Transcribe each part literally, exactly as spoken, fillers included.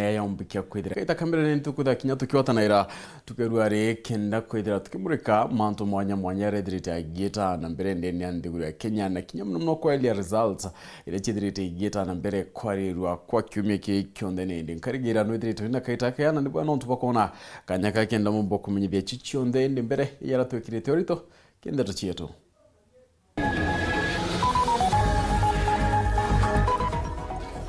ya yombikia kwithira. Kaita ka mbere ni tukwithira kinya tukiwatanaira tukerua ri kenda kwithira tukimurika mantu mwanya mwanya arethirite agiita na mbere ndene ya nthiguru ya Kenya, na kinya muno muno kwaelia results iria ciithirite igiita na mbere kwarirua kwa kiumia kii kionthe. Ni indi nkarigira nwithirite wina kaita kea, na nibwa nontu bwa kwona kanya ka kenda mumbo kumenyithia ci cionthe, indi mbere yara twikirite urito ki ndeto cietu.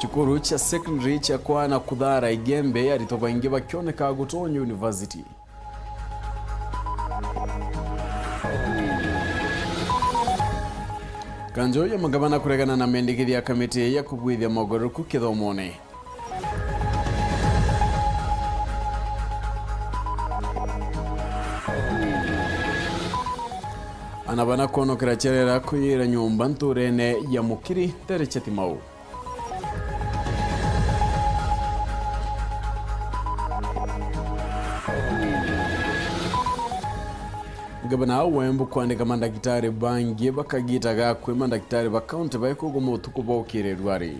Cukuru cia secondary cia kwana kuthara Igembe, aritwa baingi bakioneka gutonya university. Kanjo ya magavana kuregana na mendekithia ya kamiti ya kubwithia mogaruruku kithomone. Ana bana kwonokera cherera kwiyira nyomba nturene ya Mukiri, ntere cia Timau. Gavana wa Embu kwandika mandagitari bangi bakagitaga kwi mandagitari ba kaunti baikuguma utuku bokire rwari.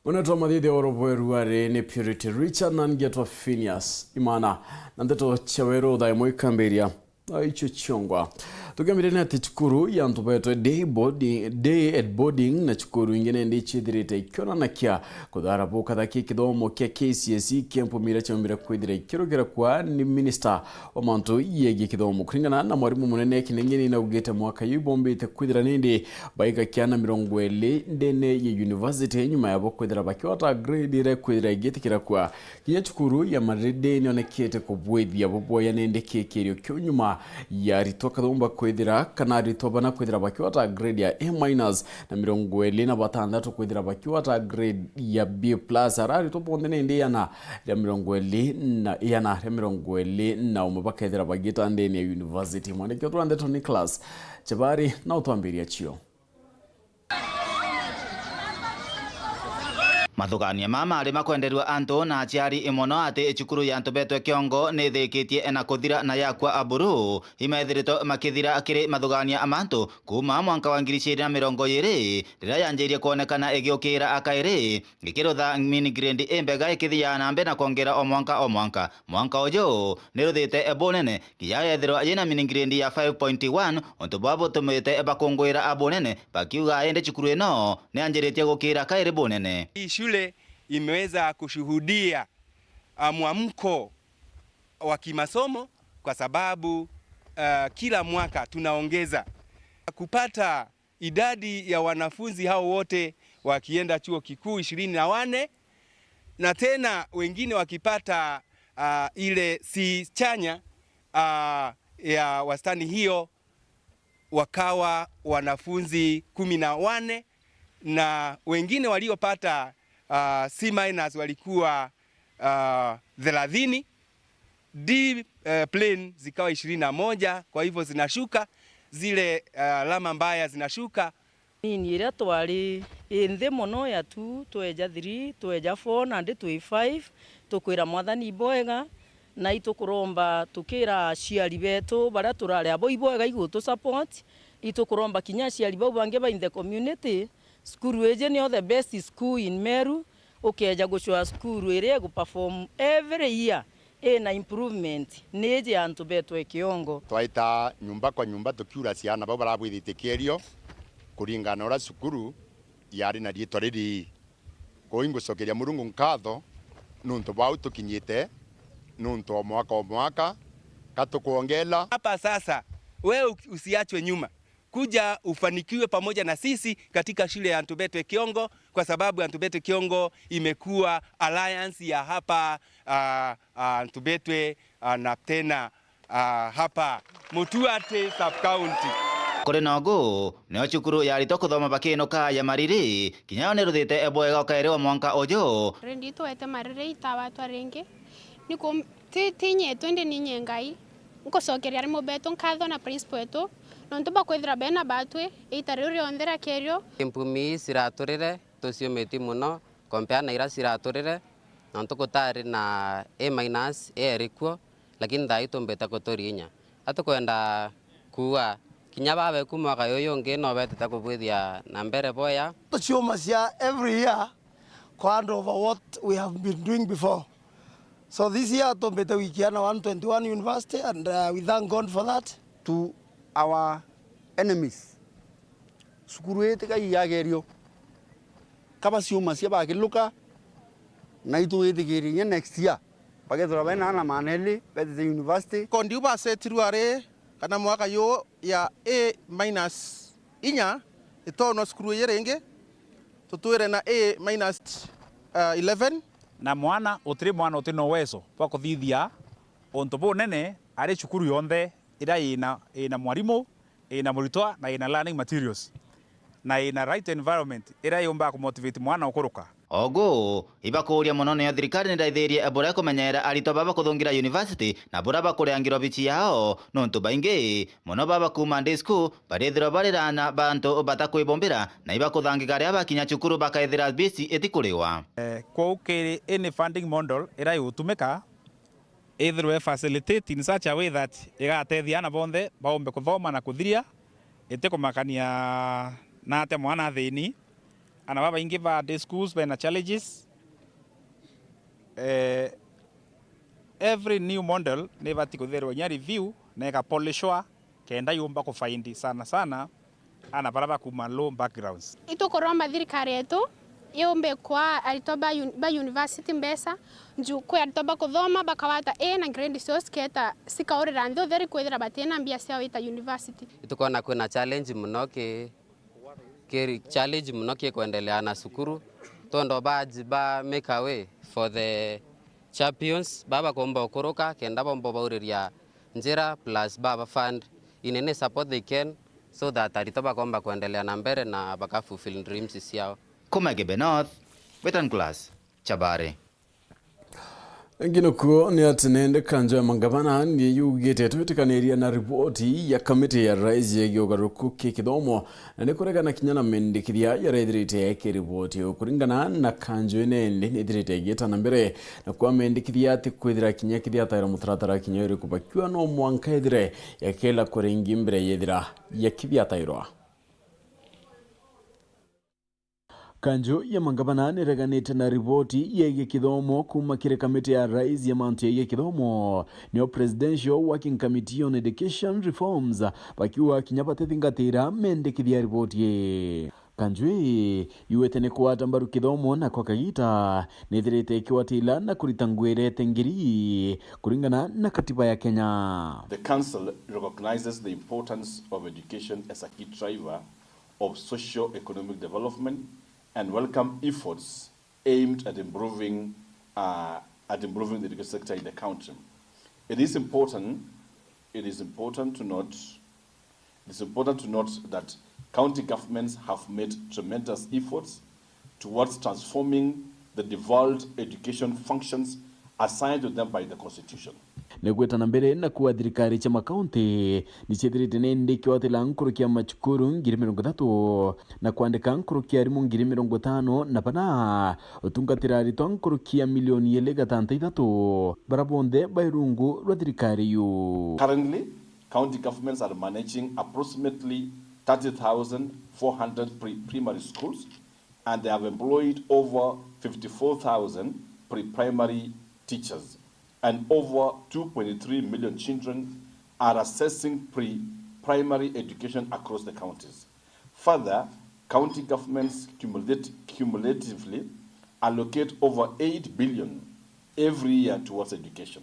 Mwana twa mathithi oro bweru ari ni Purity Richard na ngetwa Phineas Imana. Na ndeto cia weru thaa imwe ikambiria. Na icio ciongwa. Tukiambiriria ni ati cukuru ya antu betwe day boarding, day at boarding na cukuru ingi nindi iciithirite ikionanakia kuthara bukathaki kithomo kia K C S E kia mpumira ciaumire kwithira ikirugira kwa ni minister wa mantu yegie kithomo. Kuringana na mwarimu munene Kinengeni naugite mwaka yu bombite kwithira nindi baika kiana mirongo iri ndene ya university nyuma yabo kwithira bakiwata grade iria kwithira igitikira kwa Kinya cukuru ya Mariri nionekete kubwithia bubwoya nindi kikirio kiu nyuma ya aritwa kathumba kwithira kana aritwa bana kwithira bakiwata grade ya A minus na mirongo iri na batantatu kwithira bakiwata grade ya B plus. Ara aritwa bonthe nindi iana ria mirongo iri na, iana ria mirongo iri na umwe bakethira bagita ndene ya university. Mwandiki wetu wa ndeto Nicholas Chebari na utwambiria cio. Mathugania mama mari makwenderua antu na aciari mono ati cukuru ya antu betwe kiongo ni ithikitie na kuthira na yakua aburu. Imethiritwe makithira kiri mathugania ma antu kuuma mwanka wa ngiri ciiri na mirongo iiri, riria yanjirie kwonekana igiukira akairi, ikirutha mean grade imbega ikithiaa na mbere na kwongera o mwanka o mwanka. Mwanka uju ni ruthite bunene, kinya yethirwa yina mean grade ya five point one, untu bwa butumite bakungwira bunene, bakiuga indi cukuru ino ni yanjiritie gukira kairi bunene. Hii shule imeweza kushuhudia, ah, mwamko wa kimasomo kwa sababu, ah, kila mwaka tunaongeza kupata idadi ya wanafunzi hao wote wakienda chuo kikuu ishirini na wanne, na tena wengine wakipata, ah, ile C chanya, ah, ya wastani hiyo wakawa wanafunzi kumi na wanne, na wengine waliopata, ah, C minus walikuwa, ah, thelathini. D, eh, plain zikawa ishirini na moja, kwa hivyo zinashuka, zile, eh, alama mbaya zinashuka. Mean iria twari i nthi mono ya two, tweja three, tweja four, nandi twi five, tukwira Mwathani ibwega, na itukuromba tukira aciari betu baria turari abo ibwega igutu support, itukuromba kinya aciari bau bangi ba in the community, cukuru iji nio the best school in Meru, ukeja gucwaa cukuru iria igu perform every year ina improvement ni iji ya antu betwe kiongo. Twaita nyumba kwa nyumba tukiura ciana bau barabwithitie kierio kuringana na uria cukuru yari na riitwa riri. Kuu ingucokeria Murungu nkatho nuntu bwau tukinyite, nuntu o mwaka o mwaka katukwongela. Hapa sasa, wewe uki-, usiachwe nyuma. Kuja ufanikiwe pamoja na sisi katika shule ya Antubetwe Kiongo, kwa sababu Antubetwe Kiongo imekuwa alliance ya hapa, ah, ah, Antubetwe, ah, na tena, ah, hapa Mutuate sub county. Kuri nogu, nio cukuru yaritwa kuthoma bakinuka ya Mariri, kinya yo niruthite bwega ukairi wa mwanka uju. Rendi twete Mariri itabatwa ringi. Ni kum-, ti, ti nyie tu, indi ni nyie Ngai. Nkucokeria arimu betu nkatho na principal wetu, nontu bwa kwithira bena batwi ita riu rionthe ria kierio. Impumi ii ciraturire, tuciumiti mono, compare na iria ciraturire, nontu gutari na A minus ieri kuo, lakini thaa ii tumbite kuturia inya. Atukwenda kuuga kinya babeku mwaka yuyu ungi no betite kubwithia na mbere boya. Ciuma cia every year kwa hand over what we have been doing before. So this year tumbite gwikiana one twenty-one university and, uh, we thank God for that. To our enemies, cukuru ii tiga igagerio, kaba ciuma cia bakiluka, na itwitikirie inya next year bakethirwa bena ana maneli betite university. Kondi u basetirwe ari kana mwaka yu ya A minus inya itonwa cukuru iji ringi, tutwire na A minus, uh, eleven. Na mwana, utiri mwana uti na uwezo bwa kuthithia untu bunene ari cukuru yonthe iria ina, ina mwarimu, ina muritwa, na ina learning materials, na ina right environment iria yumbaga kumotivate mwana ukuruka. Ogu, ibakuuria mono nio thirikari niraithirie buria kumenyera aritwa baba kuthungira university na buria bakureangirwa bichi yao, nontu baingi mono baba kuuma day school barithirwa bari raana ba antu batakwibombera, na ibakuthangika riria bakinya cukuru bakaithira bichi itikuriwa. Eh, kwou kiri any funding model iria igutumika, ithirwe facilitate in such a way that igatethia ana bonthe baumbe kuthoma na kuthiria, itikumakania na atia mwana athini. Ana babaingi ba day schools bena challenges. Eh, every new model nibati kuthirwa inya review na igapolishwa kenda yumba kufaindi sana sana ana bara bakuuma low backgrounds. Itukuromba thirikari yetu yumbe kwa aritwa ba uni-, ba university mbeca, nju kwi aritwa bakuthoma bakawata A na grade cio ciketa cikaurira nthi utheri kwithira batina mbia cia wita university. Itukwona kwina challenge muno ki, ki challenge muno ki kwendelea na cukuru, tondo baji ba make a way for the champions baba bakomba ukuruka kenda bomba bauriria njira plus baba fund in any support they can, so that aritwa bakomba kwendelea na mbere na baka fulfill dreams ciao. Kuma Gebe North, Western Class, Chabare. Ingi nokuo ni ati nende kanjo ya mangavana ni yugite twitikaniria na riboti ya kamiti ya rais yegie ugaruruku ki kithomo, na ni kuregana kinya na mendikithia yarethirite ki riboti iyo. Kuringana na kanjo ine indi ni ithirite igieta na mbere na kwa mendikithia ati kwithira kinya kithiatairwa mutaratara kinya uriku bakiuga no mwanka ethire yakela kuringi mbere yethira yakithiatairwa. Kanju ya mangavana nireganite na riboti yegie kithomo kuma kiri kamiti ya rais ya mantu yegie kithomo, niyo Presidential Working Committee on Education Reforms, bakiuga kinya batethingatira mendekithia ya riboti ii. Kanju ii yuite ni kugwata mbaru kithomo na kwa kagita nithirite ikigwatila na kurita nguirete ngiri kuringana na katiba ya Kenya. The Council recognizes the importance of education as a key driver of socio-economic development and welcome efforts aimed at improving, uh, at improving the education sector in the country. It is important, it is important to note, it is important to note that county governments have made tremendous efforts towards transforming the devolved education functions assigned to them by the Constitution. Ni gwita na mbere na kuuga thirikari cia makaunti ni ciithirite ni ndi ikiwatila nkuruki ya macukuru ngiri mirongo ithatu na kwandika nkuruki ya arimu ngiri mirongo itano na bana utungatira aritwa nkuruki ya milioni ili gatanta ithatu bara bonthe bai rungu rwa thirikari yu. Currently, county governments are managing approximately thirty thousand four hundred pre-, primary schools and they have employed over fifty-four thousand pre-primary teachers, and over two point three million children are accessing pre-primary education across the counties. Further, county governments cumulate-, cumulatively allocate over eight billion every year towards education.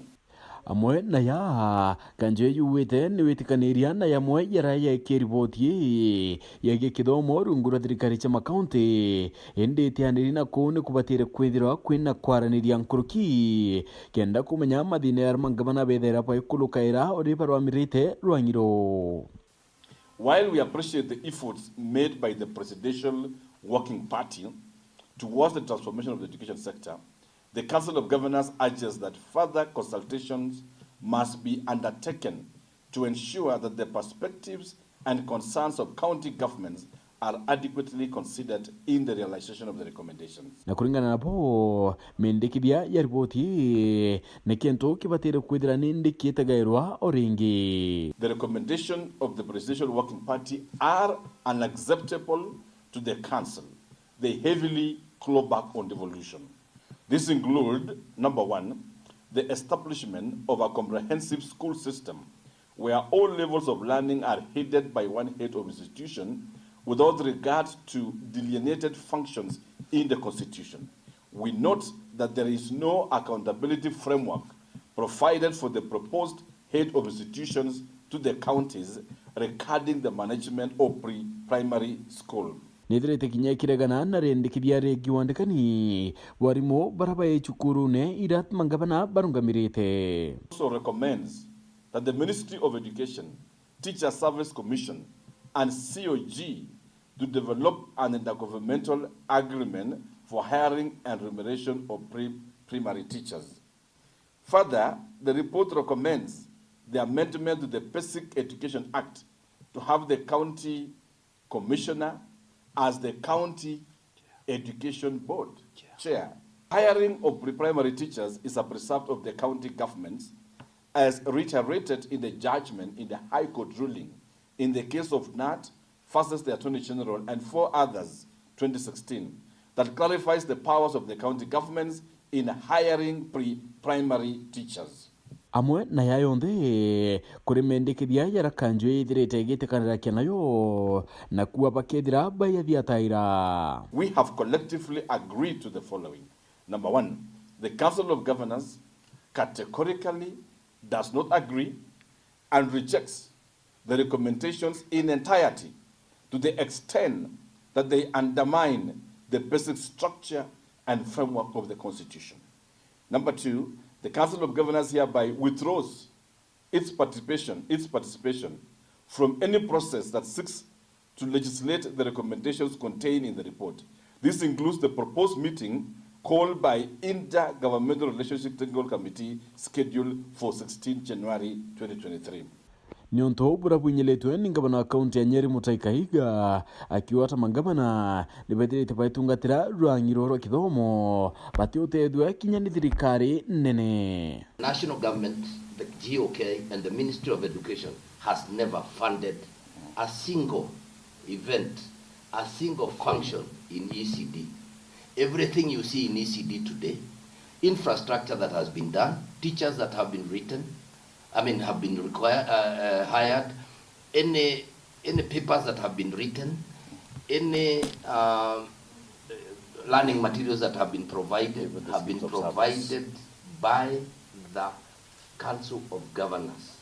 Amwe na ya, kanjo yugwite ni witikaniria na yamwe ya raya ya kiriboti ii yegie kithomo rungu rwa thirikari cia makaunti, indi itianiri na kuu ni kubatire kwithirwa kwina kwaraniria nkuruki kenda kumenya mathina ya mangavana bethaira baikulukaira uri barwamirite rwang'iro. While we appreciate the efforts made by the Presidential Working Party towards the transformation of the education sector, the Council of Governors urges that further consultations must be undertaken to ensure that the perspectives and concerns of county governments are adequately considered in the realization of the recommendations. Na kuringana nabo, mindikithia ya riboti ii ni kintu kibatire kwithira ni ndikitagairwa o ringi. The recommendation of the Presidential Working Party are unacceptable to the Council. They heavily claw back on devolution. This include, number one, the establishment of a comprehensive school system where all levels of learning are headed by one head of institution without regard to delineated functions in the constitution. We note that there is no accountability framework provided for the proposed head of institutions to the counties regarding the management of pre-primary school. Nithirite kinya ikiregana na riendekithia ringi wandikani bwarimu bara bai cukurune iria mangavana barungamirite. Also recommends that the Ministry of Education, Teacher Service Commission and C O G to develop an intergovernmental agreement for hiring and remuneration of pre-primary teachers. Further, the report recommends the amendment to the Basic Education Act to have the county commissioner as the county education board chair. Hiring of pre-primary teachers is a preserve of the county government, as reiterated in the judgment in the High Court ruling in the case of Nat versus the Attorney General and four others, twenty sixteen, that clarifies the powers of the county governments in hiring pre-primary teachers. Amwe na ya yonthe, kuri mendikithia ya rakanju ithirite igitikanira kia nayo, na kuwa bakethira bayathia taira. We have collectively agreed to the following. Number one, the Council of Governors categorically does not agree and rejects the recommendations in entirety to the extent that they undermine the basic structure and framework of the Constitution. Number two, the Council of Governors hereby withdraws its participation, its participation from any process that seeks to legislate the recommendations contained in the report. This includes the proposed meeting called by Inter-Governmental Relationship Technical Committee scheduled for sixteen January twenty twenty-three. Niuntu buria bwinyiritwe ni ngavana wa kaunti ya Nyeri Mutahi Kahiga, akiuga ta mangavana ni bethirite baitungatira rwang'i rwa kithomo batiutethua kinya ni thirikari nene. National government, the G O K and the Ministry of Education has never funded a single event, a single function in E C D. Everything you see in E C D today, infrastructure that has been done, teachers that have been written, I mean, have been required, uh, uh, hired, any, any papers that have been written, any, uh, learning materials that have been provided, have been provided by the Council of Governors.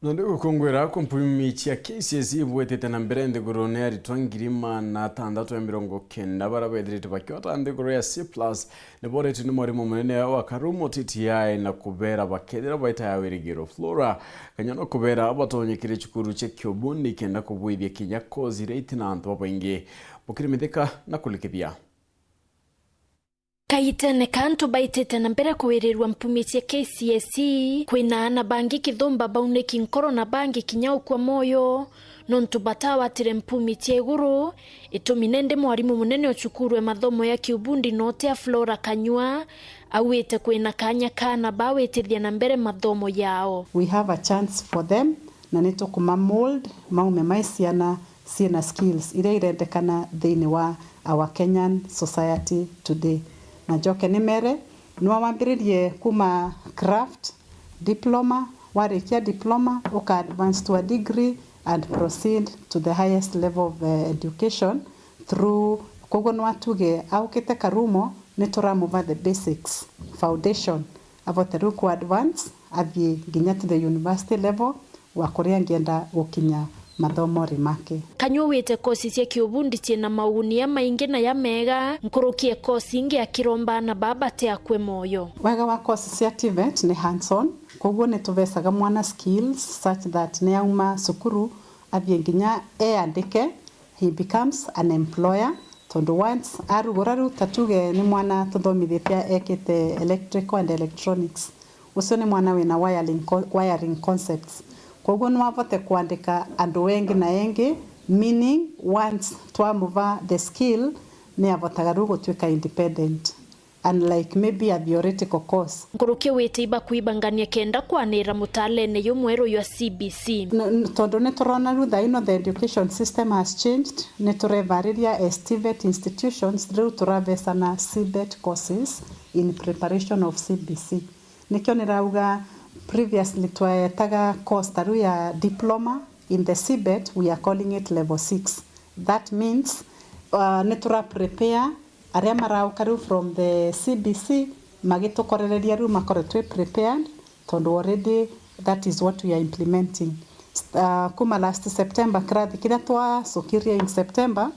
Nandi gukungwira ku mpumi cia K C S E ibwitite na mbere nthigurune ya aritwa ngiri magana atandatu ya mirongo kenda bara bethirite bakiota nthiguru ya C plus, ni boretwe ni mwarimu munene wa Karumo T T I na kubera bakethira baita ya wirigiro. Flora Kanywa na kubera batonyekire cukuru cia Kiobundi kenda kubwithia kinya kozi iria itina antu babaingi. Bukiri mithika na kulikithia. Kagitene ka antu baitite na mbere kuwirirua mpumi cia K C S E, kwina aana bangi kithumba bauniki nkoro na bangi kinya ukua moyo, nontu batawatire mpumi cia iguru. Itumi nindi mwarimu munene o cukuru e mathomo ya kiubundi na utia Flora Kanyua, auite kwina kanya ka aana baa witithia na mbere mathomo yao. We have a chance for them, na nitukuma mold maume mai ciana ciina skills iria irendekana thiini wa our Kenyan society today. Na njoke nimere, nwa wambiririe kuma craft, diploma, warikia diploma, uka advance to a degree and proceed to the highest level of, eh, education through, koguo nwa tuge aukite Karumo, nituramuva the basics, foundation, avote riu ku advance, athie nginya to the university level, wa kuria ngienda gukinya mathomori make. Kanyua wite kosi cia kiubundi ciina mauguni jamaingi na jamega nkuruki e kosi ingi akiromba aana baa bati akue moyo. Wega wa kosi cia TVET ni hands on, koguo nituvecaga mwana skills such that niauma cukuru athie nginya eandike, he becomes an employer, tondu once arugura riu, ta tuge ni mwana tuthomithitie ekite electrical and electronics, ucio ni mwana wina wiring co-, wiring concepts. Koguo no avote kwandika andu engi na engi Meaning, once twamuva the skill, ni abotaga riu gutuika independent, unlike maybe a theoretical course. Nkuruki wite ibakwibangania kenda kwanira mutalene yu mweru jwa C B C. N-, n-, tondu ni turona riu thaa ino the education system has changed, ni turevariria as TVET institutions, riu turavecana CBET courses in preparation of C B C. Nikio nirauga previously twetaga course ta riu ya diploma, in the CBET we are calling it level six. That means, uh, ni tura prepare aria marauka riu from the C B C magitukorereria riu makoretwe prepared, tondu already that is what we are implementing. Uh, kuma last September, kirathi kiria twacokirie in September,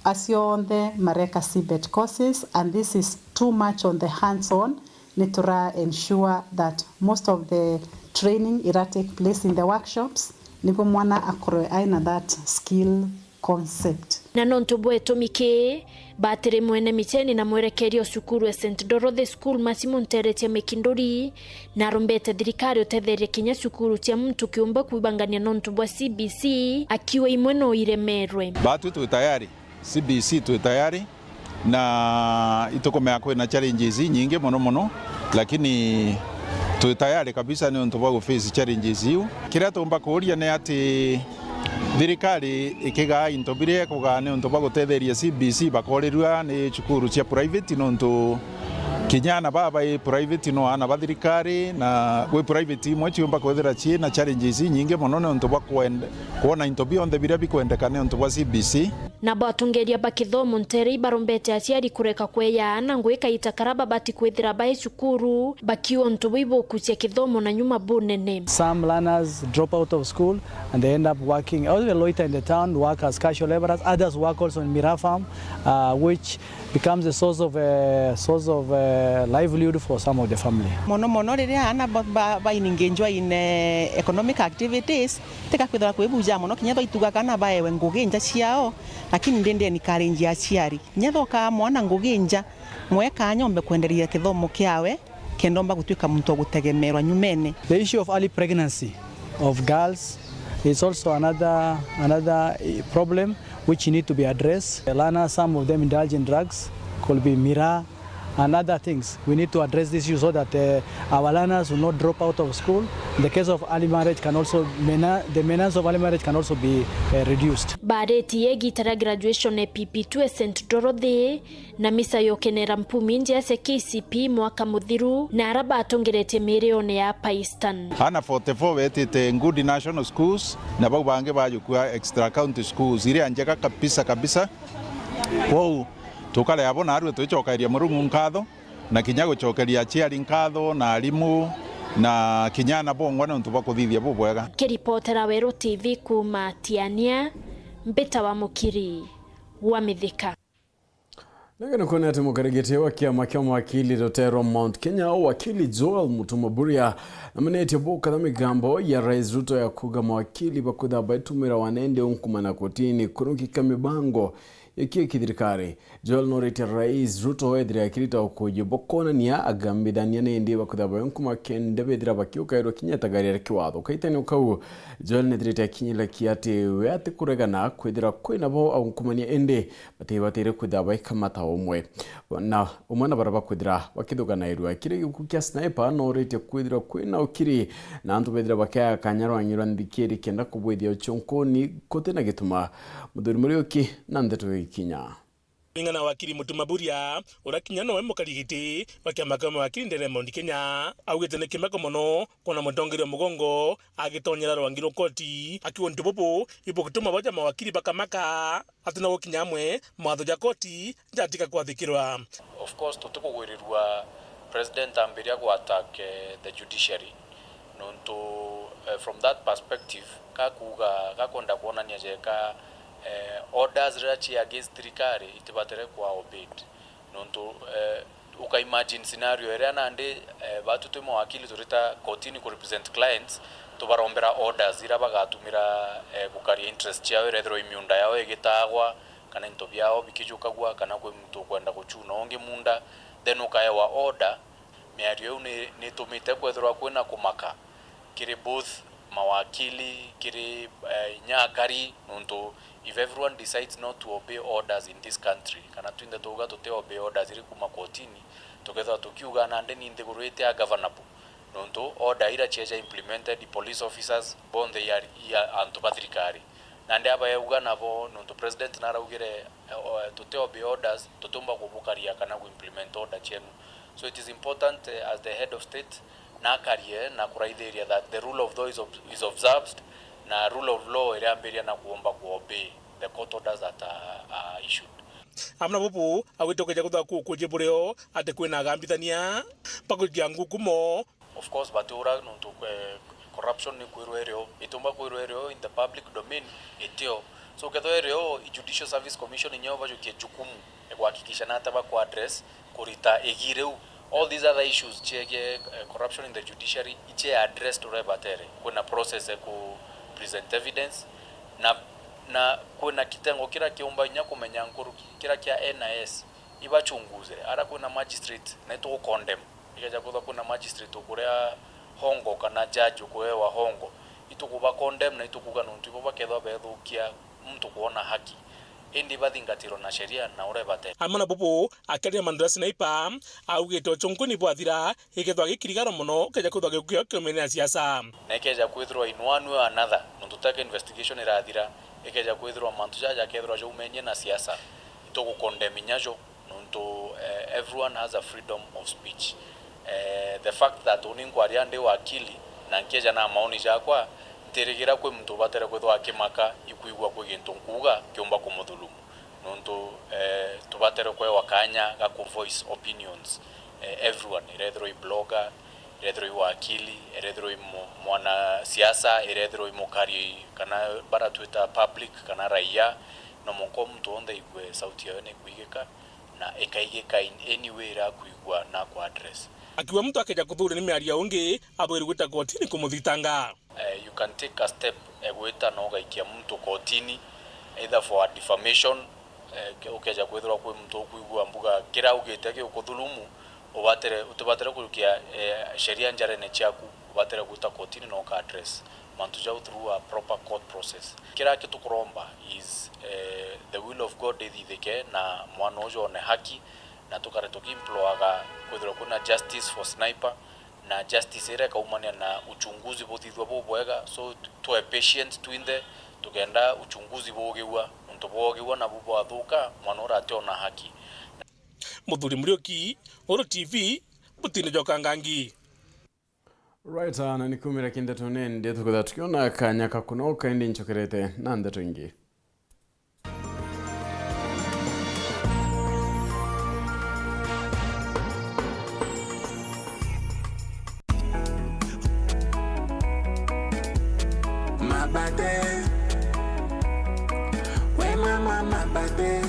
acio onthe mareka CBET courses, and this is too much on the hands-on. Ni tura ensure that most of the training ira take place in the workshops, niguo mwana akorwe aina that skill concept. Na nontu bwa itumi kii, batiri mwene Micheni na mwerekeria o cukuru ya Saint Dorothy School, Masimu Nteretia Mikinduri, na arombete thirikari utetheria kinya cukuru cia muntu kiumbe kwibangania nontu bwa C B C, akiuga imwe no iremerwe. Batwi twi tayari, C B C twi tayari, na itukumenya kwina challenges inyingi mono mono, lakini twi tayari kabisa niuntu bwa guface challenges iu. Kiria tumba kuuria ni ati thirikari ikigaa into biria ikugaa niuntu bwa gutetheria C B C bakorirua ni cukuru cia private, niuntu kinya aana baa bai private no aana ba thirikari, na gwi private imwe ciumba kwithira ciina challenges inyingi mono niuntu bwa kwenda kwona into bionthe biria bikwendeka niuntu bwa C B C. Nabo atongeria ba kithomo ntere ibarombete aciari kureka kweya aana ngugi kaita karia babati kwithira bai cukuru, bakiuga untu buu ibukucia kithomo na nyuma bunene. Some learners drop out of school and they end up working, or they loiter in the town, work as casual laborers. Others work also in miraa farm, uh, which becomes a source of, uh, source of, uh, livelihood for some of the family. Mono mono riria aana ba, ba, ba engagwa in, uh, economic activities, tikakwithirwa kwi buja mono, kinya twaituga kana baewe ngugi nja ciao, lakini ndi ndi encourage aciari. Kinya thoka mwana ngugi nja, mwe kanya ombe kwenderia kithomo kiawe, kenda omba gutuika muntu wa gutegemerwa nyumene. The issue of early pregnancy of girls is also another, another, eh, problem which need to be addressed. The learners, some of them indulge in drugs, could be miraa, and other things. We need to address this issue so that, uh, our learners will not drop out of school. The case of early marriage can also, mena-, the menace of early marriage can also be, uh, reduced. Bareti ya igita ria graduation ya P P two ya Saint Dorothy na misa ya ukenera mpumi njea cia K C P mwaka muthiru, na aria batongeretie mirione ya Pakistan. Ana forty-four betite good national schools, na bau bangi bajukua extra county schools iria njega kabisa kabisa. Kwou tukare abo narua twicokeria Murungu nkatho, na kinya gucokeria aciari nkatho, na arimu, na kinya ana bongwa niuntu bwa kuthithia bubwega. Kiripotera Weru T V kuuma Tiania, Mbita wa Mukiri wa Mithika. Nage nukwona ati mukarigiti wa kiama kia mawakili rutere rwa Mount Kenya, wakili Joel Mutuma Buria, namenetie bukatha migambo ya Rais Ruto ya kuga mawakili bakwitha baitumira wanende unkumana kotini kurungika mibango ya kio kithirikari. Joel noritie Rais Ruto ethire akirita ukuji bukonania agambithania nindi bakwitha bainkuma kenda bethira bakiukairwa kinya tagaria ria kiwatho. Kaitani ukau, Joel nethirite akinyira kiati we atikuregana kwithira kwina bo aunkumania indi batibatire kwithira baikamata umwe. Na umwe na baria bakwithira bakithuganairua kiri gikuku kia Sniper noritie kwithirwa kwina ukiri na antu bethira bakeaga kanya rwangi rwa nthikiri kenda kubwithia uchonkoni kutina gituma. Muthuri Muriuki na ndeto ikinya. Kuringana na wakiri Mutuma Buria, uria kinya nowe mukarigiti wa kiama kia mawakiri ndene Mount Kenya, augite ni kimeko mono kwona mutongeria mugongo agitonyera rwangi rwa koti, akiuga untu bubu ibugituma baja mawakiri bakamaka. Ati no gukinya amwe mawatho ja koti jatiga kwathikirwa. Of course, tutikugwirirua president ambiria gu attack, eh, the judiciary, nontu, eh, from that perspective, gakuuga, gakwenda kwonania jeka, eh, orders riria ci against thirikari itibatire kwa obeyed, nontu, eh, uka imagine scenario iria nandi, eh, batu twi mawakili turita kotini ku represent clients, tubarombera orders iria bagatumira, eh, gukaria interest ciao, irethirwa i miunda yao igitagwa, kana into biao bikijukagua, kana kwi muntu ukwenda guchuna ungi munda, then ukaewa order. Miario iu ni, ni itumite kwethirwa kwina kumaka kiri both mawakili, kiri, eh, inya akari, nontu if everyone decides not to obey orders in this country, kana twinthe twauga tuti obey orders iri kuma kotini, tukethirwa tukiuga nandi ni nthiguru iti ungovernable, nontu order ira cieja implemented, police officers bonthe i ari, i a-, antu ba thirikari. Nandi aba yauga nabo, nontu president naraugire, eh, o-, tuti obey orders, tutiumba kubukaria kana ku implement order cienu. So it is important, eh, as the head of state, nakarie na kuraithiria that the rule of law is ob-, is observed, na rule of law iriambiria na kuomba ku obey the court orders that are, are issued. Amwe na bubu, augite ukeja kuthwa ku-, kuji burio ati kwina agambithania bakugia ngukumo. Of course, batiura nontu, eh, corruption ni kwirwa irio, itiumba kwirwa irio in the public domain, itio. So, kethwa irio, i Judicial Service Commission inyo bajukie jukumu ya kuhakikisha nata baku address kurita igi riu. All these other issues ciegee, eh, corruption in the judiciary, icie addressed uria ibatere. Kwina process ya ku present evidence, na, na kwina kitengo kiria kiumba inya kumenya nkuruki, kiria kia N I S, ibachunguzire. Ara kwina magistrate, na itugu condemn. Ikeja kwithwa kwina magistrate ukurea hongo kana judge ukuewa hongo, itukuba condemn na itukuga nontu ibo bakethwa beethukia muntu kwona haki. Indi bathingatirwe na sheria na uria ibatere. Amwe na bubu, akiaria mantu ja Sniper, augite uchunku ni bwathira, ikethwa gikirigaro mono, ukeja kwithwa gikukio kiumene ya siasa. Na ikeja kwithirwa in one way or another, nontu take investigation irathira, ikeja kwithirwa mantu jaja jakethirwa jaumenie na siasa, itugu condemn inya jo. Nontu, eh, everyone has a freedom of speech. Eh, the fact that uni nkwaria ndi wakili na nkieja na maoni jakwa, ntirigira kwi muntu ubatere kwithwa akimaka ikwigua kwi gintu nkuuga kiumba kumuthulumu. Nontu, eh, tubatere kwewa kanya ga ku voice opinions, eh, everyone, irethirwa i blogger, irethirwa i wakili, irethirwa i mu-, mwana siasa, irethirwa i mukari kana bara twita public kana raia, no mwanka muntu onthe aigue sauti yayo ni kwigika. Na ikaigika in any way irakwigua na ku address. Akiuga muntu akeja kuthuria ni miario ya ungi, abwirwe gwita kotini kumuthitanga. Eh, you can take a step, eh, gwita na ugaikia muntu kotini, either for a defamation, eh, ke-, ukeja kwithirwa kwi muntu ukwigua mbuga kira augite gikuthulumu, ubatere, utibatere kujukia, eh, sheria njarene ciaku, ubatere gwita kotini na uka address mantu jau through a proper court process. Kira kitukuromba is, eh, the will of God ithithike na mwana uju one haki, na tukare tukimploaga kwithirwa kwina justice for Sniper, na justice iria ikaumania na uchunguzi buthithua bubwega. So, twe patient twinthe, tukenda uchunguzi bugiwa, untu bwogiwa na bubwathuka, mwana uria ationa haki. Muthuri Muriuki, Uru T V, Butini Jokangangi. Right, ah, na ni kumira kinde tunende, tukwithirwa tukiona kanya ka kunoka, indi ncokerete na ndeto ingi. Mabate. We mama mabate.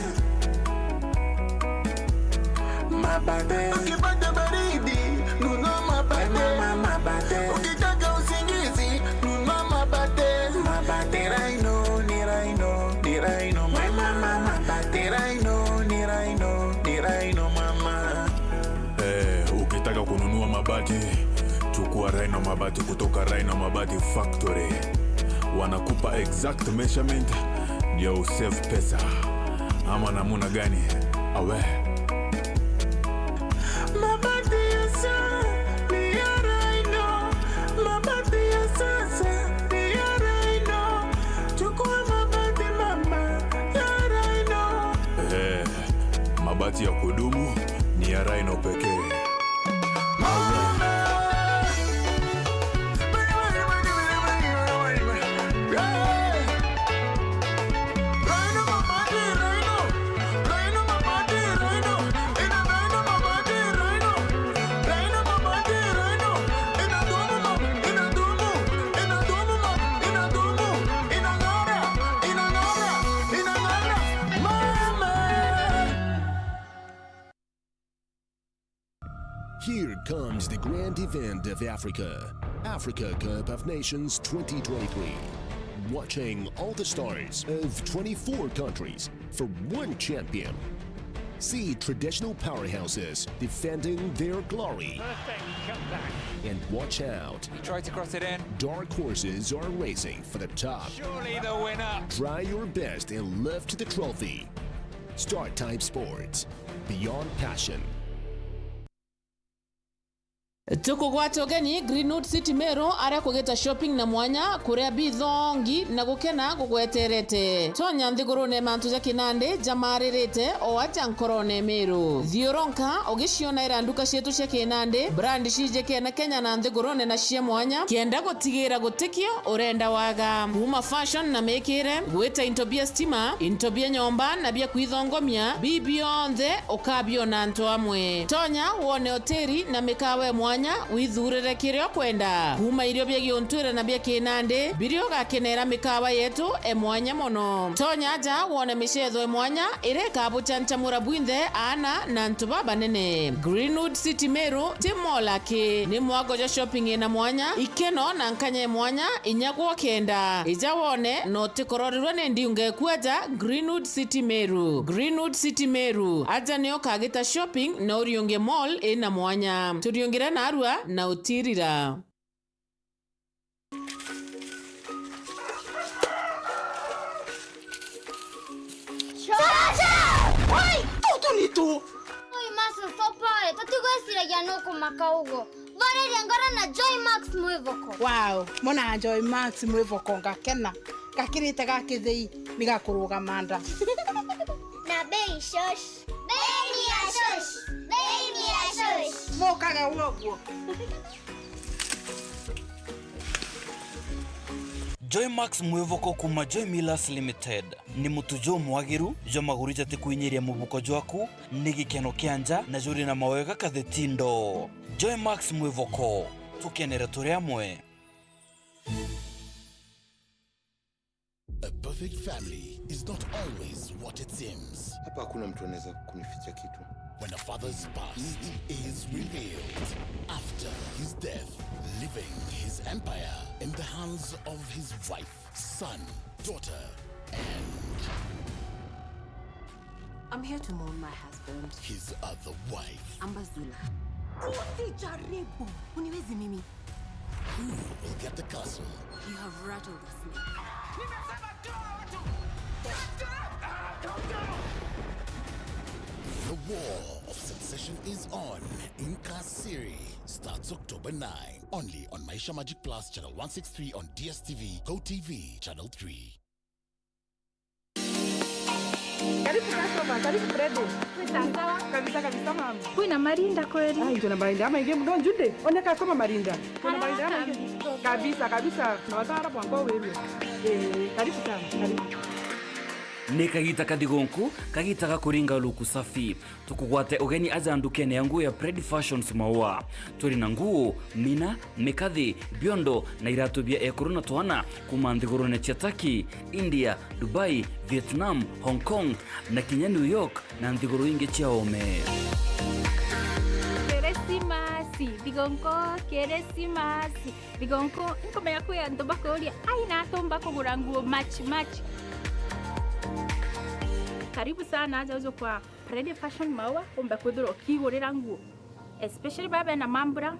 Mabate. Ukipata baridi, nunua mabate. We mama mabate. Ukitaka usingizi, nunua mabate. Mabate. Ni Rhino, ni Rhino, ni Rhino, mama. Mabate. Ni Rhino, ni Rhino, ni Rhino, mama. Eh, ukitaka kununua mabati, chukua Rhino Mabati kutoka Rhino Mabati Factory. Wanakupa exact measurement ndio usave pesa. Ama namuna gani? Awe. Mabati ya sa-, ni ya Rhino. Mabati ya sasa ni ya Rhino. Chukua mabati mama ya Rhino. Eh, mabati ya kudumu ni ya Rhino pekee. Here comes the grand event of Africa, Africa Cup of Nations twenty twenty-three. Watching all the stars of twenty-four countries for one champion. See traditional powerhouses defending their glory. Perfect. And watch out. He tried to cross it in. Dark horses are racing for the top. Surely the winner. Try your best and lift the trophy. Star Type Sports. Beyond passion. Tukugwata ugeni Greenwood City Meru, aria kugita shopping na mwanya, kuria bithongi na gukena gugweterete. Tonya nthigurune mantu ja kinandi jamaririte o aja nkorone Meru. Thiuronka ugiciona ira nduka cietu cia kinandi, brand cijikene Kenya na nthigurune na cia mwanya, kienda gutigira gutikio urenda waga. Kuma fashion na mikire, gwita into bia stima, into bia nyomba na bia kwithongomia, bi bionthe ukabiona antu amwe. Tonya wone hoteli na mikawa e mwanya, withurire kiria ukwenda. Kuma irio bia giuntwire na bia kinandi, biria ugakenera mikawa yetu e mwanya mono. Tonya aja wone micetho e mwanya iria ikabuchanchamura bwinthe, aana na antu babanene. Greenwood City Meru ti mall aki, ni mwago jwa shopping ina mwanya, ikeno na nkanya e mwanya, inya gwa kenda. Ija wone na utikororerwa ni ndiunga ikuaja Greenwood City Meru. Greenwood City Meru, aja nio ukagita shopping na uriunge mall ina mwanya. Turiungire narua na utirira. Chacha! Oi, tutu ni tu. Oi, maso sopae, tutigweciragia nukumaka uguo. Thoriria ngoro na Joy Max Mwivoko. Wow, mona Joy Max Mwivoko ngakena. Gakirite ga kithei ni gakurugama nda. Na bei shosh. Bei ni ya shosh. Bei ni ya shosh. Mukage uguo. Joy Max Mwivoko kuma Joy Millers Limited. Ni mutu jumwagiru jwa maguru jati kwinyiria mubuko jwaku, ni gikeno kia nja na juri na mawega kathetindo. Joy Max Mwivoko, tukenere turi amwe. A perfect family is not always what it seems. Hapa hakuna mtu anaweza kunificha kitu. When a father's past is revealed after his death, leaving his empire in the hands of his wife, son, daughter, and I'm here to mourn my husband. His other wife. Ambazula. Usijaribu uniwezi mimi. Who will get the castle? You have rattled the snake. Nimesema toa watu! The war of succession is on. Nkasiri starts October nine. Only on Maisha Magic Plus, channel one six three on D S T V, Go T V, channel three. Karibu customer, karibu Freddy. Sawa. Kabisa, kabisa, mama. Kwina marinda kweli? Ai, tuna marinda ama ingi muno, Jude. Ona customer marinda. Tuna marinda ama ingi. Kabisa, kabisa. Na watara bwango wewe. Eh, karibu sana, karibu. Ni kagita kathigunku, kagita ga kuringa luku safi. Tukugwate ugeni aja ndukene ya nguo ya Pred Fashions Maua. Turi na nguo, mina, mikathi, biondo na iratu bia ekuru na twana kuma nthigurune cia Turkey, India, Dubai, Vietnam, Hong Kong na kinya New York na nthiguru ingi cia ome. Kirisimasi, thigunku, Kirisimasi, thigunku. Nkumenya kwi antu bakuria, "Ai, na atumba kugura nguo match match?" Karibu sana aja uju kwa Pred Fashion Maua, umbe kwithirwa ukigurira nguo. Especially baba bena mambura,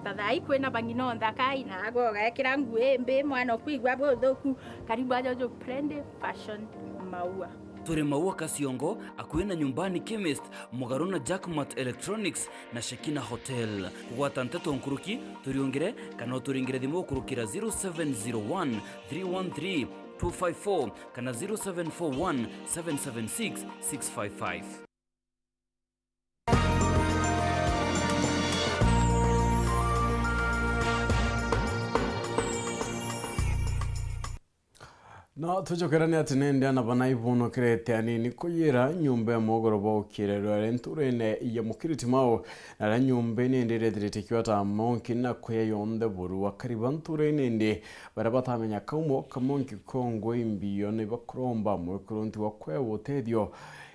ta thaa ii kwina bang'ina o nthaka, ina agwe ugekira nguo imbi, mwana ukwigua buthuku, karibu aja uju Pred Fashion Maua. Turi Maua Kasiongo, akui na Nyumbani Chemist, mugaru na Jackmat Electronics na Shekina Hotel. Kugwata nteto nkuruki, turiungire kana uturingire thimu gukurukira zero seven zero one three one three two five four kana zero seven four one seven seven six six five five. No tucokerane ati nindi ana bana ibonokerete anini kuyira nyumba ya mogoro bokire rware nturene ya Mukiriti Mao, na aria nyumba ine indi irethirite ikiwata monki na kuya yonthe buru. Akari ba nturene indi baria batamenya kaumo ka monki kongwe imbio ni bakuromba mwekuru nti wa kwewa utethio.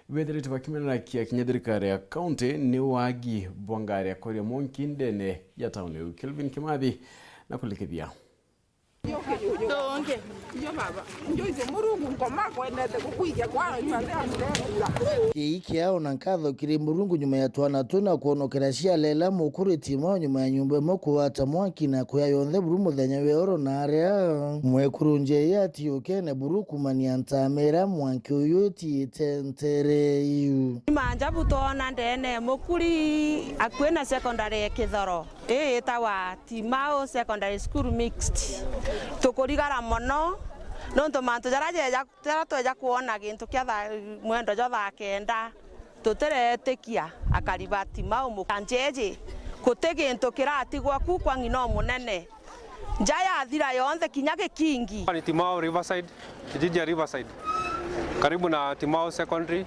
Bethirite bakimenera kia kinya thirikari ya kaunti ni wagi bwa ngari ya kwaria monki ndene ya tauni iu. Kelvin Kimathi na kulikithia. Ndungi. Njo baba, njo icio Murungu nkoma kwendete gukwikia kwa nyua nthi ya murekura. Kii kiao na nkatho kiri Murungu nyuma ya twana tuna kwonokera cialela mukuru Timao nyuma ya nyumba imwe kugwata mwaki na kuya yonthe buru muthenya wa oro na aria mwekuru Njei atiukene buru kumania ntamera mwanki uyu utiite ntere iu. Manja butona ndene mukuri akui na secondary ya Kithoro. Ii itagwa Timau Secondary School Mixed. Tukurigara mono nontu mantu jaria jeja, jaria tweja kwona gintu kia thaa, mwendo jwa thaa kenda, tutiretikia akari ba Timau mu-, njeji, guti gintu kiratigwa ku kwa ng'ina umunene. Nja yathira yonthe kinya gikingi. Ni Timau Riverside. Kijiji ya Riverside, karibu na Timau Secondary,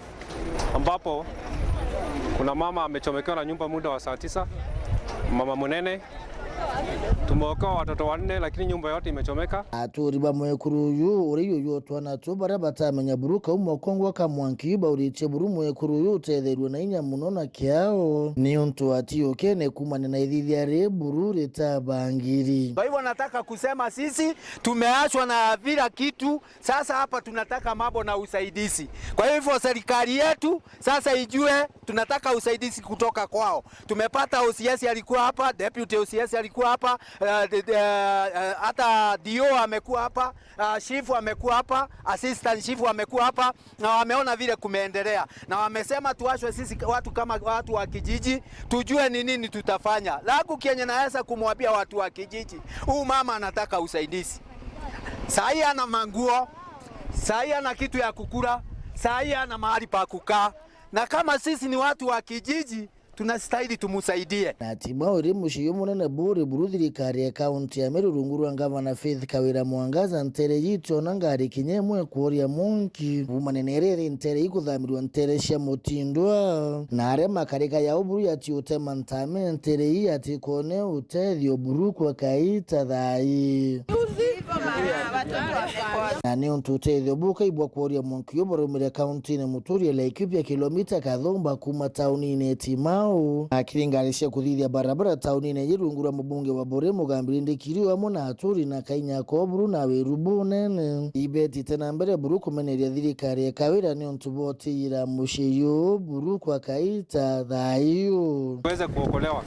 ambapo kuna mama amechomekewa na nyumba muda wa saa tisa, mama munene. Tumeokoa watoto wanne, lakini nyumba yote imechomeka. Aturi ba mwekuru uyu, uri yuyu twana tu baria batamenya buru kauma ukongwa ka mwanki, bauritie buru mwekuru uyu utetherue na inya muno na kiao, ni untu atiukene kumania na ithithia ri buru ritabangiri. Kwa hivyo nataka kusema sisi tumeachwa na vila kitu. Sasa hapa tunataka mambo na usaidizi. Kwa hivyo serikali yetu sasa ijue tunataka usaidizi kutoka kwao. Tumepata O C S alikuwa hapa, deputy O C S alikuwa hapa, eh, de-, de-, eh, hata D O amekuwa hapa, ah, chief amekuwa hapa, assistant chief amekuwa hapa, na wameona vile kumeendelea. Na wamesema tuachwe sisi watu kama watu wa kijiji, tujue ni nini tutafanya. Langu kenye naweza kumwambia watu wa kijiji, huu mama anataka usaidizi. Saa hii hana manguo, saa hii hana kitu ya kukula, saa hii hana mahali pa kukaa. Na kama sisi ni watu wa kijiji, tunastahili tumusaidie. Na Timau uri mucii umunene buri buru thirikari ya kaunti ya Meru rungu rwa ngavana Faith Kawira Mwangaza, ntere yitu ona ngari kinya imwe kuoria mwanki. Kuumania na iria iri ntere ikuthamirwa ntere cia Mutindwa. Na aria makarika ya uburu yatiute mantame ntere ii atikone utethio buru kwa kaita thai. Na ni untu utethio bukaibwa kuoria mwanki uyu buraumire kauntine muturi ya Laikipia, kilomita kathumba kuuma taunine Timau. Akiringa ngari cia kuthithia barabara taunine iji rungu rwa mubunge wa Buri Mugambiri Ndikiriu amwe na aturi na kainya ko buru na wiru bunene. Ibetite na mbere buru kumeneria thirikari ya Kawira ni untu bwa utiira mucii uyu buru kwa kaita thaiu. Tuweze kuokolewa.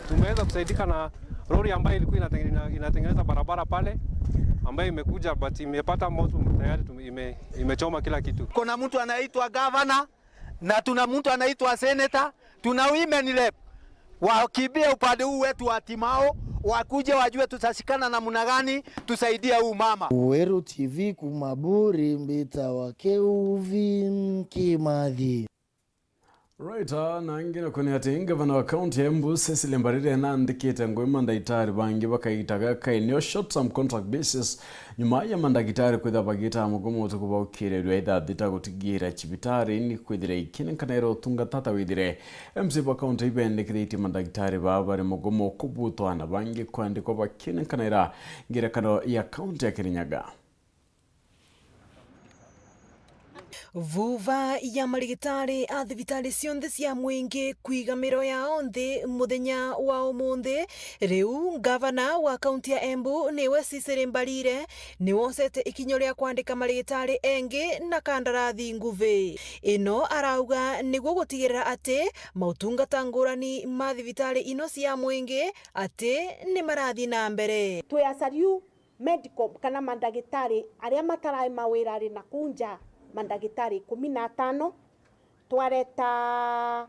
Tumeweza kusaidika na lori ambayo ilikuwa inatengene-, inatengeneza barabara pale, ambayo imekuja, but imepata moto tayari, tume-, ime-, imechoma kila kitu. Kuna mtu anaitwa gavana na tuna mtu anaitwa senator, tuna women rep. Wakimbie upande huu wetu wa Timau, wakuje wajue tutashikana namna gani tusaidie huu mama. Weru T V kuuma Buri, mbita wa Keuvi Kimathi. Right, ah, na ngina kwene ati ngavana wa kaunti ya Embu, Cecily Mbarire, nandikite ngugi mandagitari bangi bakaitaga kainio short term contract basis, nyuma ya mandagitari kwithira bagita mugomo utuku baukirirua ithaa thita gutigira cibitari ni kwithira ikinenkanaira utungata ta withire M C A ba kaunti ibendekithitie mandagitari baa bari mugomo kubutwa na bangi kwandikwa bakinenkanaira ngerekano ya kaunti ya Kirinyaga. Vuva ya marigitari a thibitari cionthe cia mwingi kwiga miro yao nthi muthenya wa umunthi. Riu ngavana wa kaunti ya Embu niwe Cecily Mbarire niwosete ikinya ria kwandika marigitari engi na kandarathi nguvi. Ino arauga niguo gutigirira ati mautungata ngurani ma thibitari ino cia mwingi ati ni marathi na mbere. Twi asariu medical kana mandagitari aria matarai mawirari na kuu nja, mandagitari ikumi na atano, twareta,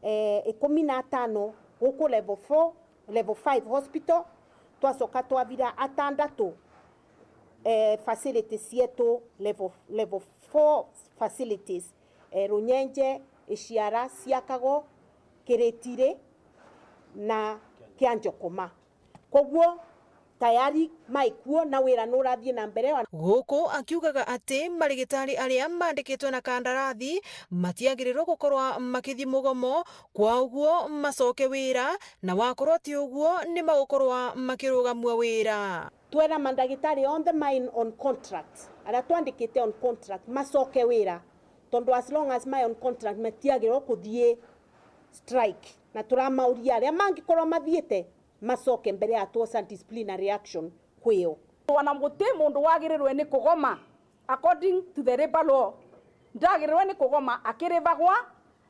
eh, ikumi na atano guku level four, level five hospital, twacoka twavira atandatu, eh, facilities cietu level, level four facilities, eh, Runyenje, Iciara, Ciakago, Kiritiri na Kianjokoma. Koguo tayari mai kuo na wira nurathie na mbere. Guku akiugaga ati marigitari aria mandikitwe na kandarathi matiagirirwe gukorwa makithi mugomo, kwa uguo macoke wira, na wakorwo ti uguo ni magukorwa makirugamua wira. Twera mandagitari onthe mai on contract, aria twandikite on contract, macoke wira, tondu as long as mai on contract matiagirirwe kuthii strike, na turamauria aria mangikorwa mathiite macoke mbere ya twosa disciplinary action kwio. Ona guti mundu wagirirwe ni kugoma according to the labour law, ndagirirwe ni kugoma akirivagwa,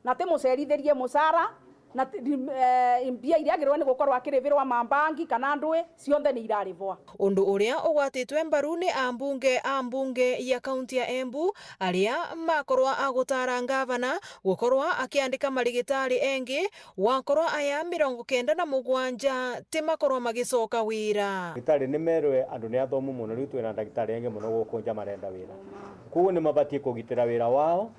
na ti mucerithirie mucara, na ti, eh, mbia iria agirwe ni gukorwa akirivirwa ma mbangi kana ndui, cionthe ni irarivwa. Undu uria ugwatitwe mbaru ni ambunge a mbunge ya kaunti ya Embu, aria makorwa agutara ngavana gukorwa akiandika marigitari engi, wakorwa aya mirongo kenda na mugwanja ti makorwa magicoka wira. Ndagitari ni merwe andu ni athomu mono, riu twina ndagitari engi mono guku nja marenda wira. Koguo ni mabatie kugitira wira wao,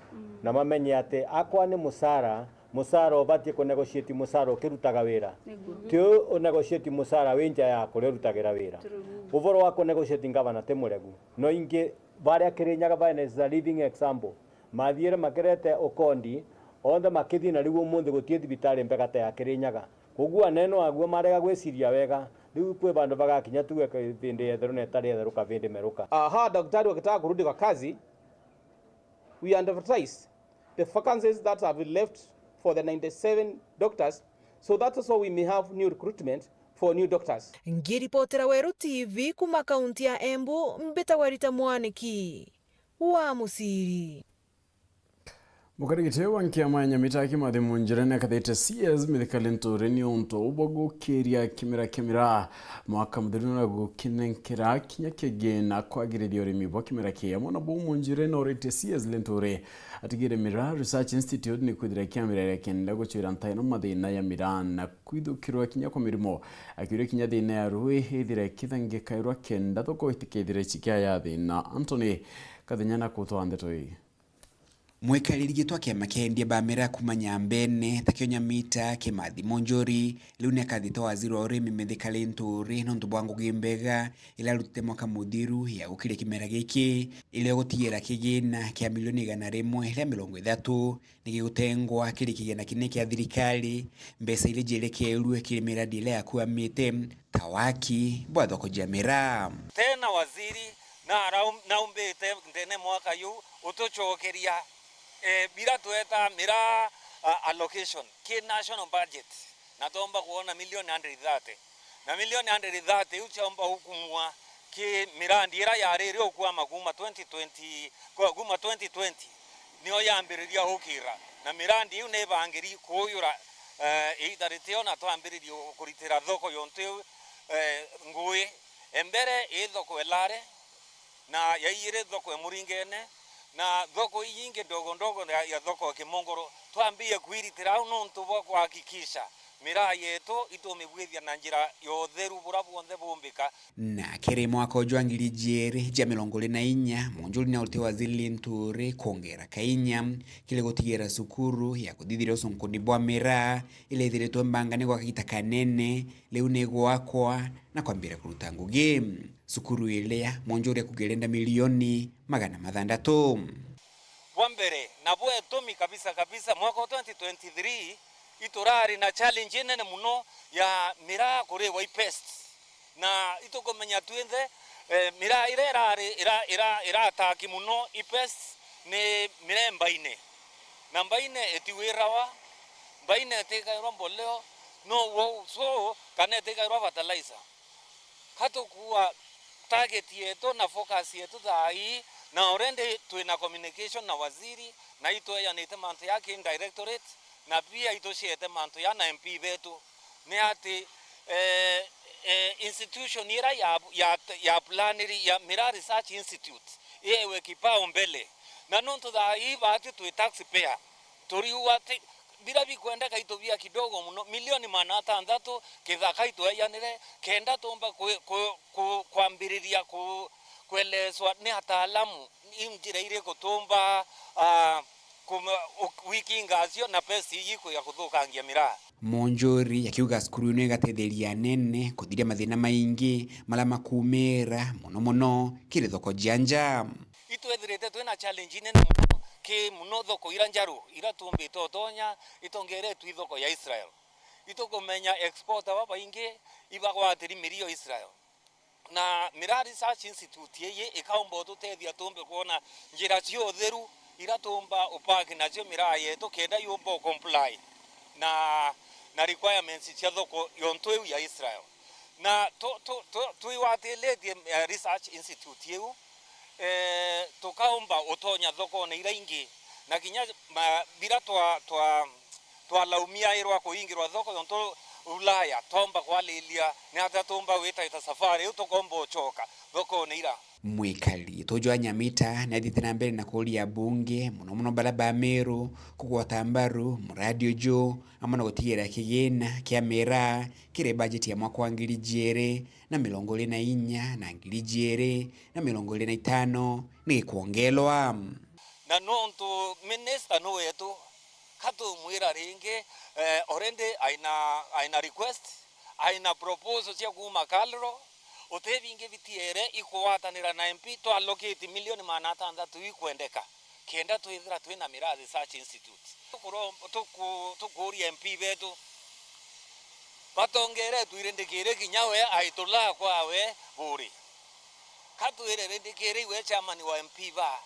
na mamenye ati akwa ni mucara, mucara ubatie kunegotiate mucara ukirutaga wira. Niguo. Ti u unegotiate mucara wi nja ya kuria urutagira wira. True. Uvoro wa kunegotiate ngavana ti muregu. No ingi baria Kirinyaga bene is a living example. Mathiire makirete ukondi, onthe makithii, na riu umunthi gutii thibitari mbega ta ya Kirinyaga. Koguo anene aguo marega gwiciria wega, riu kwi bandu bagakinya tuge kibindi yetheru na itari yetheru, kabindi meruka. Aha, daktari wakitaka kurudi kwa kazi, we advertise the vacancies that have been left for the ninety-seven doctors, so that also we may have new recruitment for new doctors. Ngiripotera Weru T V kuma kaunti ya Embu, mbitagwa Rita Mwaniki wa Musiri. Mukarigiti wa nkiama ya Nyamita Kimathi Munjirene akathite C S Mithika Linturi ni untu bwa gukiria kimera kia miraa mwaka muthiru na gukinenkera kinya kingi na kwagirithia urimi bwa kimera kii. Amwe na buu, Munjirene orite C S Linturi atigire Miraa Research Institute ni kwithira kiamira kenda gucwira nta ino mathina ya miraa na kwithukirwa kinya kwa mirimo, akiuria kinya thina ya rui ithire ikithangikairwa kenda thoko itikethire cikiaya thina. Anthony Kathenya na kutwaa ndeto ii. Mwikariri gitwa kiama kia endia ba miraa kuma Nyambene, takio Nyamita Kimathi Munjuri, riu ni akathite waziri wa urimi Mithika Linturi nontu bwa ngugi mbega iria arutite mwaka muthiru ya gukiria kimera giki, iria gutigira kigina kia milioni igana rimwe ria mirongo ithatu ni gigutengwa kiri kigina kinene kia thirikari, mbeca iria cierekerue kiri miradi iria yakuamite, ta waki bwa thoko cia miraa. Tena waziri na araum-, naumbite ndene mwaka yu utucokeria, eh, bira tweta miraa, ah, allocation ki national budget, na twomba kwona milioni hundred thirty. Na milioni hundred thirty iu ciaumba gukumua ki mirandi ira yariri ukwama kuma twenty twenty, kwa, kuma twenty twenty, nio yambiriria gukira. Na mirandi iu ni ibangiri kuuyura, eh, iita ritio na twambiririe kuritira thoko yontu iu, eh, ngui. Embere i thoko Elare, na ya iiri thoko e Muringene, na thoko iingi ndogo ndogo ya, ya thoko ya Kimongoro. Twambie kwiritira au nontu bwa kuhakikisha miraa yetu itumibwithia na njira ya utheru buria bwonthe bumbika. Na kiri mwaka uju wa ngiri ijiiri ja mirongo iri na inya, Munjuri ni aurite waziri Linturi kwongera kainya kiri gutigira cukuru ya kuthithiria ucunkuni bwa miraa iria ithiritwe mbangane gwa kagiita kanene, riu ni igwakwa na kwambira kuruta ngugi. Cukuru iria Munjuri akuuga irenda milioni magana mathantatu. Bwa mbere, na bwa itumi kabisa kabisa, mwaka wa twenty twenty-three, iturari na challenge inene muno ya miraa kurigwa i pest. Na itukumenya twinthe, eh, miraa iria irari, ira, ira, irataki muno i pest ni miraa mbaine. Na mbaine itiwirawa, mbaine itikairwa mboleo, no wo, so, kana itikairwa fertilizer. Ka tukua target yetu na focus yetu thaa ii, na already twina communication na waziri, na itweyanite mantu ya ki directorate, na pia ituciete mantu ya na M P betu. Ni ati, eh, eh, institution ira ya, ya, ya planiri ya Miraa Research Institute, iwe kipao mbele. Na nontu thaa ii baatwi twi taxpayer, turiuga ati, bira bikwendeka itubia kidogo muno, milioni magana atantatu, kithaka itweyanire, kenda tumba kwi-, ku-, ku-, kwambiriria ku-, kuelezwa ni ataalamu i njira iriku tumba, ah, kuma-, u-, wikinga acio na pest iji ikwija kuthukangia miraa. Munjuri akiuga cukuru ino igatetheria anene kuthiria mathina maingi maria makuumira, muno muno kiri thoko jia nja. Itwethirite twina challenge inene muno, ki muno thoko ira njaru, ira tuumbite utonya, itongeretwe i thoko ya Israel. Itukumenya exporter babaingi ibagwatiri mirio Israel. Na Miraa Research Institute ii ikaumba ututethia tuumbe kwona njira cia utheru ira tuumba upack nacio miraa yetu kenda yumba ucomply na, na requirements cia thoko yontu iu ya Israel. Na tu-, tu-, tu-, twiwatilitie, eh, research institute iu, eh, tukaumba utonya thokone ira ingi, na kinya ma-, bira twa-, twa-, twalaumiairwa kuingirwa thoko yontu Ulaya, twomba kwalilia ni atia tumba gwita ita safari iu tukomba ucoka thokone ira. Mwikari Tuju wa Nyamita ni athiite na mbere na kuuria abunge, mono mono baria ba Meru, kugwata mbaru muradi uju, amwe na gutigira kigina kia miraa kiri bajeti ya mwaka wa ngiri ijiiri na mirongo iiri na inya na ngiri ijiiri na mirongo iiri na itano ni gikwongeerwa. Na nontu minista ni wetu, ka tumwira ringi, eh, already aina, aina request, aina proposal cia kuuma KALRO, uti bingi bitiere ikugwatanira na M P, twallocate milioni magana atantatu ikwendeka, kenda twithira twina Miraa Research Institute. Tukuro-, tuku-, tukuuria M P betu, batongeretwe irindikiri kinya we aitulaa kwawe buri. Ka twire irindikiri iwe chairman wa M P ba,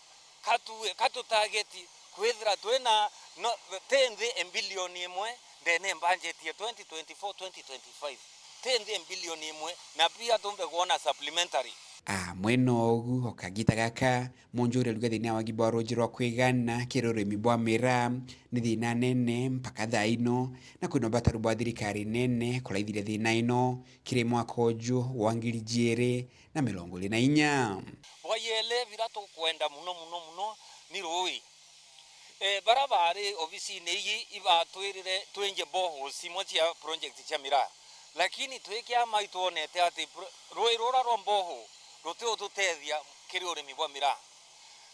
ka tu-, ka tutageti kwithira twina no, ti nthi e bilioni imwe ndene ya budget ya twenty twenty-four twenty twenty-five, ti nthi e bilioni imwe, na pia tumbe kwona supplementary. Amwe na ugu, o kagita gaka, mwonjori arauga thina ya wagi bwa ruuji rwa kwigana kiri urimi bwa miraa ni thina nene mpaka thaa ino, na kwina ubataru bwa thirikari nene kuraithira thina ino kiri mwaka uju wa ngiri ijiiri na mirongo iiri na inya. Bwa yele bira tukwenda muno, muno, muno ni ruui. Eh, bara bari obisine iji ibatwirire twinje boreholes imwe cia project cia miraa, lakini twi kiama itwonete ati pro-, ruui rura rwa borehole ruti ututethia kiri urimi bwa miraa.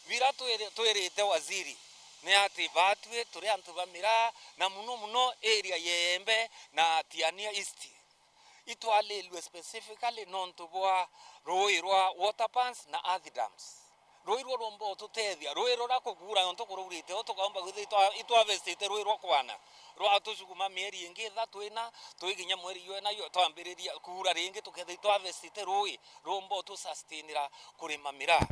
Bira twiri-, twirite waziri ni ati batwi turi antu ba miraa, na muno muno area ya Igembe na Tigania East. Itwalilue specifically nontu bwa ruui rwa water pans na earth dams. Ruui rwo rumba ututethia, ruui ruria kukuura nontu kuraurite, u tukaumba kwithira itwa-, itwavestite ruui rwa kwana, rwa tucuguma mieri ingi ithatu ina, twikinya mweri jwa ina, twambiriria kuura ringi, tukethira itwavestite ruui rumba utusustainira kurima miraa.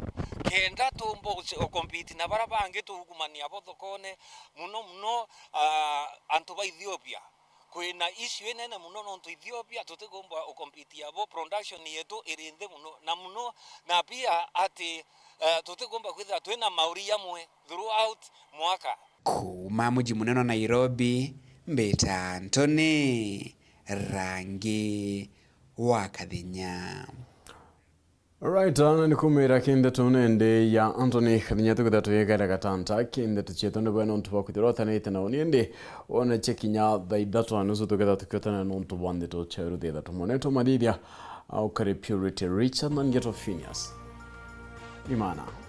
Kenda tumba uce-, ucompete na baria bangi tuukumania bo thokone, muno muno, ah, antu ba Ethiopia. Kwina issue inene muno nontu Ethiopia tutikumba ucompete abo, production yetu iri nthi muno na muno, na pia ati, eh, tutikumba kwithira twina mauri jamwe throughout mwaka. Kuuma muji munene wa Nairobi, mbita Anthony Rangi wa Kathenya. Alright, na ni kumira ki ndeto nende ya Anthony Kathenya, tuketha tuyegera gatanta ki ndeto cietu, ni bwena untu bwa kwithirwa utanite na uni, indi wone cia kinya thaa ithatu na nusu tuketha tukiotana na untu bwa ndeto cia ruthi ithatu. Mwanetwa Mathithia, au kari Purity Richard, na ngetwa Phineas Imana.